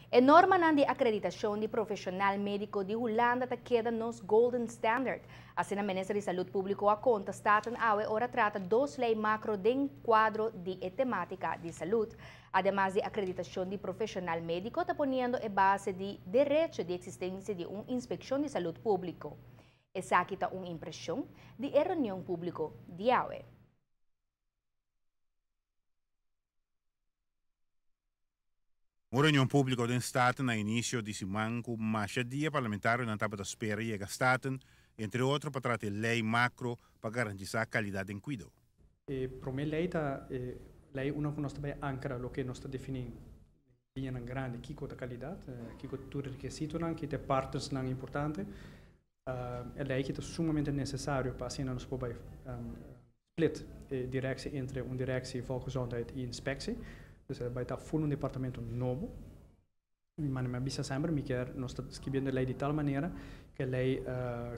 E normanan di akreditashon di profeshonal médiko di Hulanda ta keda nos golden standard. Asina Minister di Salud Públiko a konta Staten awe ora trata dos lei makro den kuadro di e temátika di salud. Ademas di akreditashon di profeshonal médiko ta poniendo e base di derecho di eksistensia di un inspekshon di salud públiko. Esaki ta un impreshon di e reunion públiko di awe. Un reunion públiko den Staten na inisio di siman ku masha dia parlamentarionan tabata spera yega Staten, entre otro pa trata e lei makro pa garantisá kalidat den kuido. E promé lei ta e lei unda ku nos ta bai ankra loke nos ta definí liñanan grandi kiko ta kalidat, kiko tur e rekesitonan, ki ta e partnersnan importante. E lei aki ta sumamente nesesario pa asina nos por bai split e directie entre un directie volksgezondheid y inspectie. Dus e bai ta full un departamento nobo. Mi manda mi a bisa semper mi kier nos ta skibiendo e lei di tal manera ku e lei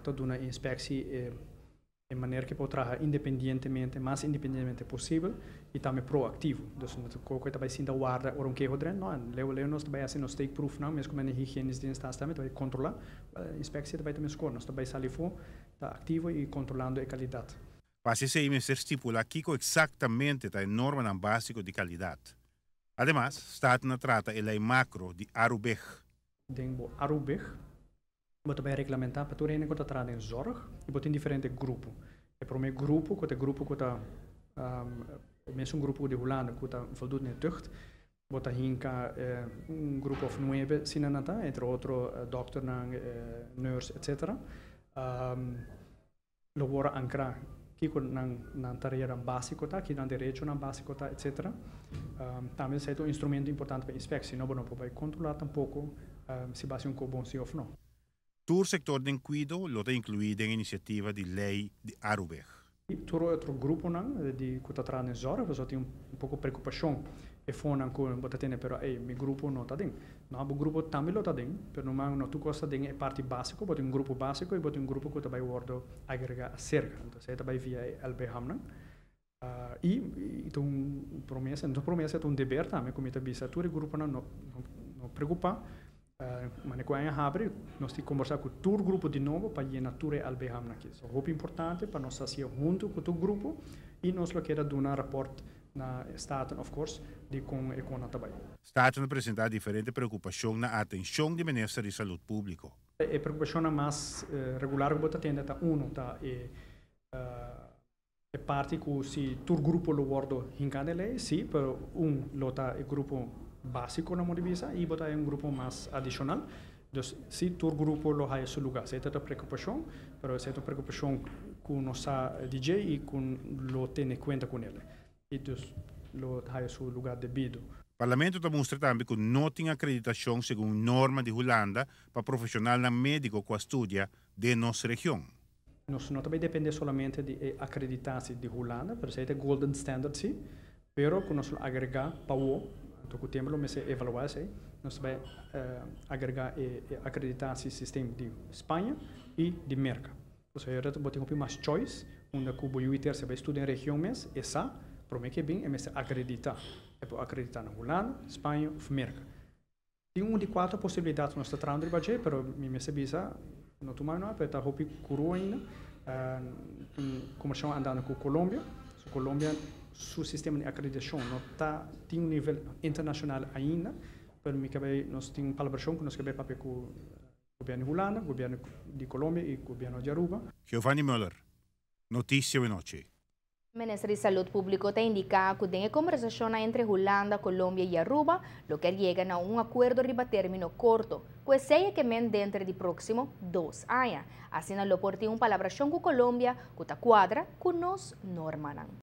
ta duna e inspectie e E manera ku e por traha independientemente, mas independientemente posibel i tambe proaktivo. Dus no ta koko e ta bai sinta warda ora un keho dren, no, leu leu nos ta bai hasi nos steekproefnan, mes ku mende higiënisch dienst ta hasi tambe, ta bai kontrolá. Inspektie ta bai ta meskor, nos ta bai sali afó, ta aktivo i kontrolando e kalidat. Pa hasi esei mester stipulá kiko eksaktamente ta e normanan básiko di kalidat. Ademas, Staten a trata e lei makro di Arubeg. Den bo Arubeg Bo ta bai reglamentá pa tur hende ku ta traha den zòrg i bo tin diferente grupo. E promé grupo ku ta e grupo ku ta e mesun grupo di Hulanda ku ta voldoet na e tucht, bo ta hinka un grupo òf nuebe asina nan ta, entre otro dòkternan, nurse etcetera. Lo wòrdu ankrá kiko nan nan tareanan básiko ta, ki nan derechonan básiko ta, etcetera. Tambe esei ta un instrumento importante pa inspeksie, no? Bo no por bai kontrolá tampoko si bo hasi un kos bon si òf no. Tur sektor den kuido lo ta inkluí den e inisiativa di lei di Arubeg. Tur otro gruponan di ku ta traha den zòrg, pasobra tin un poko preokupashon e fonan ku bo ta tene, pero ey, mi grupo no ta den. No, bo grupo tambe lo ta den, pero normal no tur cos ta den e parti basico, bo tin un grupo basico y bo tin un grupo cu ta bay wordo agrega acerca, entonces e ta bay via e LBHAMnan. Y ta un promesa, no ta un promesa, ta un deber tambe cu mi ta bisa tur e gruponan no no preocupa, mane cu aña habri nos tin combersa cu tur grupo di nobo pa yena tur e LBHAMnan aki. So hopi importante pa nos haci'e hunto cu tur grupo y nos lo keda duna rapport Na Staten of course di con e con nan ta bay. Staten a presenta diferente preocupacion na atencion di Minister di Salud Publico. E preocupacionnan mas regular cu bo ta tende ta uno ta e e parti cu si tur grupo lo wordo hinca den ley, si, pero un lo ta e grupo basico na modo di bisa y bo ta un grupo mas adicional. Dus si tur grupo lo haya su lugar. Esei ta ta preocupacion, pero esei ta un preocupacion cu nos sa di dje y cu lo tene cuenta cu nele. Y dus lo haya su lugar debido. Parlamento ta mustra tambe cu no tin acreditacion segun norma di Hulanda pa profesionalnan medico cu a studia den nos region. Nos no ta bay depende solamente di e acreditatie di Hulanda, pero esey ta e golden standard si, pero cu nos lo agrega pa awo, anto cu tempo lo mester evalua esey, nos ta bay agrega e acreditatie systeem di Spaña y di Merca. Pasobra ahora bo tin hopi mas choice, unda cu bo yu tercia bay studia den region mes, e sa, prome ke bin e mester acredita. E por acredita na Hulanda, Spaña of Merca. Tin un di kuater posibilidat ku nos ta trahando riba dje, pero mi mester bisa no tuma no, pero ta hopi kuru ainda. Tin kombershon andando ku Colombia. So Colombia su sistema di akreditashon no ta tin un nivel internashonal ainda, pero mi ke bai nos tin un palabrashon ku nos ke bai papia ku gobièrnu di Hulanda, gobièrnu di Colombia i gobièrnu di Aruba. Giovanni Muller, Noticia Wenochi. Minister di Salud Publico ta indica cu den e conversacionnan entre Hulanda, Colombia y Aruba lo kier yega na un acuerdo riba termino corto, cu esey e ke men denter di proximo dos aña. Asina lo por tin un palabracion cu Colombia cu ta cuadra cu nos normanan.